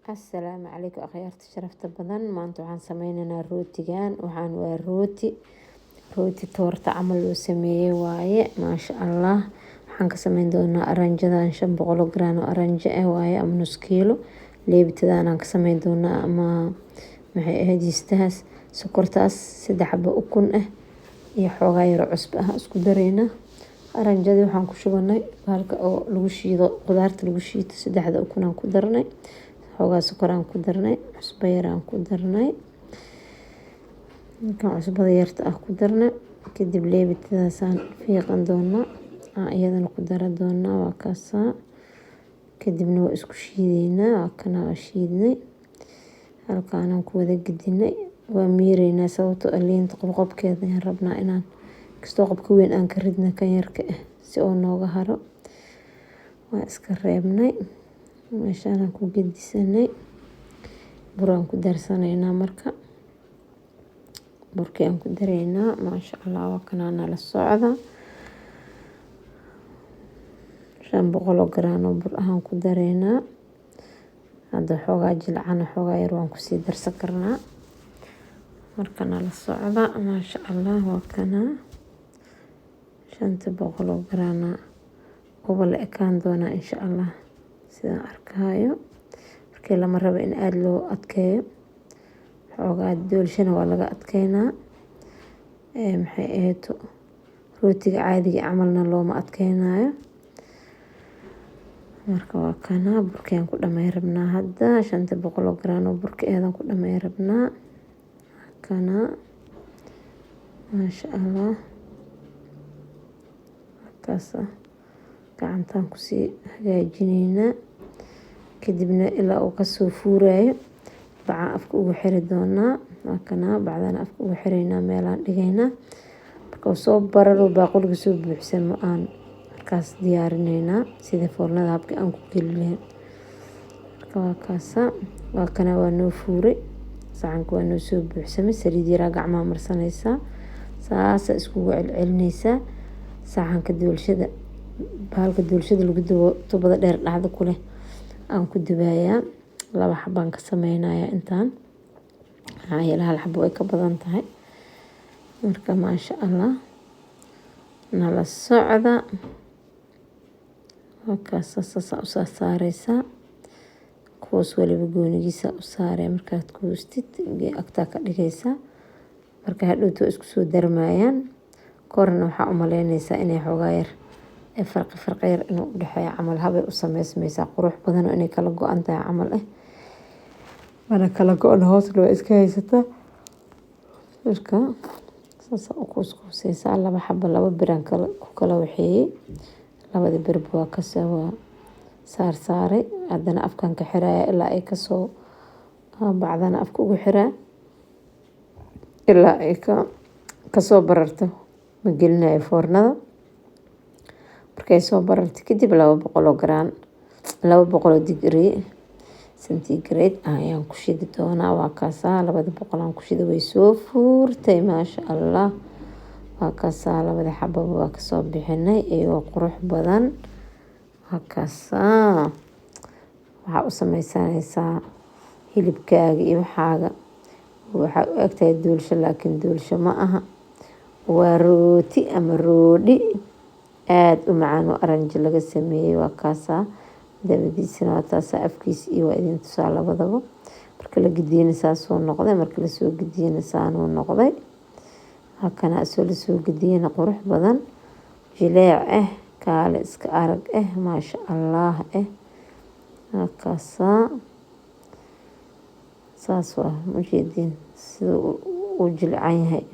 Assalaamu calaykum akhyaarta sharafta badan. Maanta waxaan sameyneynaa rootigan. Waxaan waa rooti, rooti toorta camal loo sameeyey waaye. Maasha Allah, waxaan ka sameyn doonaa aranjadan 500 garan oo aranjo ah waaye ama nus kiilo. Leebitadan aan ka sameyn doonaa ama maxay ahayd yistahaas, sokortaas, 3 xabo ukun ah iyo xoogaa yaro cusbo ah isku dareynaa. Aranjadii waxaan ku shubanay bahalka oo lagu shiido qudaarta lagu shiito. Saddexda ukun aan ku darnay, xoogaa sokor aan ku darnay, cusbo yar aan ku darnay. Markaan cusbada yarta ah ku darnay kadib, leebitadaasaan fiiqan doonaa, aan iyadana ku dara doonaa. Waa kaasaa. Kadibna waa isku shiideynaa. Waa kana, waa shiidnay, halkaanaan ku wada gedinay. Waa miireynaa, sababtoo ah liinta qobqobkeeda ayaan rabnaa inaan kastoo qobka weyn aan ka ridna kan yarka ah si oo nooga haro. Waa iska reebnay, meeshaanaan ku gedisanay. Buraan ku darsanaynaa, marka burkii aan ku dareynaa. Maasha Allah, waa kanaa, nala socda. 500 garan oo bur ahaan ku dareynaa. Hadda xoogaa jilcan, xoogaa yar waan kusii darsan karnaa. Marka nala socda. Maasha Allah, waa kanaa. 500 garaana uba la ekaan doonaa, insha Allah, sidaan arkayo. Markii lama rabo in aada loo adkeeyo, xoogaa doolshana waa laga adkeynaa. Maxay ahayd, rootiga caadiga camalna looma adkeynayo. Marka waa kanaa, burkii ku dhamey rabnaa hadda. 500 garan oo burka eedan ku dhamey rabnaa. Kanaa, maasha Allah, kaasa gacantaan kusii hagaajineynaa. Kadibna ilaa uu kasoo fuurayo bacaan afka ugu xiri doonaa. Waa kanaa, bacdana afka ugu xireynaa, meelaan dhigeynaa. Marka uu soo bararo, baaquliga soo buuxsamo, aan markaas diyaarineynaa sida foornada habka aan ku geli lahayn. Marka waa kaasa, waa kana, waa noo fuuray saxanka, waa noo soo buuxsamay. Saliid yaraa gacmaha marsanaysaa, saasa iskugu celcelinaysaa. Saxanka doolshada, bahalka doolshada lagu dubo, tubada dheer dhexda ku leh aan ku dubayaa. Laba xabaan ka sameynayaa intaan, maxaa yeele hal xabo way ka badan tahay. Marka maasha Allah, nala socda. Waa kaasa, saasa u saareysaa. Kuus waliba goonigiisa u saaree. Markaad kuustid, agtaa ka dhigaysaa. Marka hadhowto isku soo darmayaan. Korna waxaa u maleynaysaa inay xoogaa yar farqi farqi yar inuu u dhexeeyo camal, habay u sameysmaysaa qurux badan oo inay kala go-an tahay camal ah. Mana kala go-an, hoosna waa iska haysataa. Marka saasa u kuuskuuseysaa. Laba xabo, laba biraan kala ku kala waxeeyey. Labada birba waa kasoo saar saaray. Haddana afkan ka xiraya ilaa ay kasoo, bacdana afka ugu xiraa ilaa ay ka kasoo bararto. Ma gelinayo foornada. Markay soo bararto kadib, 200 garan, 200 degree centigrade ayaan ku shidi doonaa. Waa kaasaa, 200 aan ku shida, way soo fuurtay. Maasha Allah, waa kaasaa, labada xababa waa kasoo bixinay iyagoo qurux badan. Waa kaasaa. Waxaa u sameysanaysaa hilibkaaga iyo waxaaga. Waxaa u egtahay doolsho, laakiin doolsho ma aha. Waa rooti ama roodhi aada u macaan oo aranji laga sameeyey. Waa kaasaa, dabadiisana waa taasaa, afkiisa iyo waa idin tusaa labadaba. Marka la gediyana saasuu noqday, marka lasoo gediyana saanuu noqday. Halkana asoo lasoo gediyana qurux badan, jileec ah, kaale iska arag ah, maasha Allah ah. Halkaasaa saas waa, ujeediin sida uu jilcan yahay.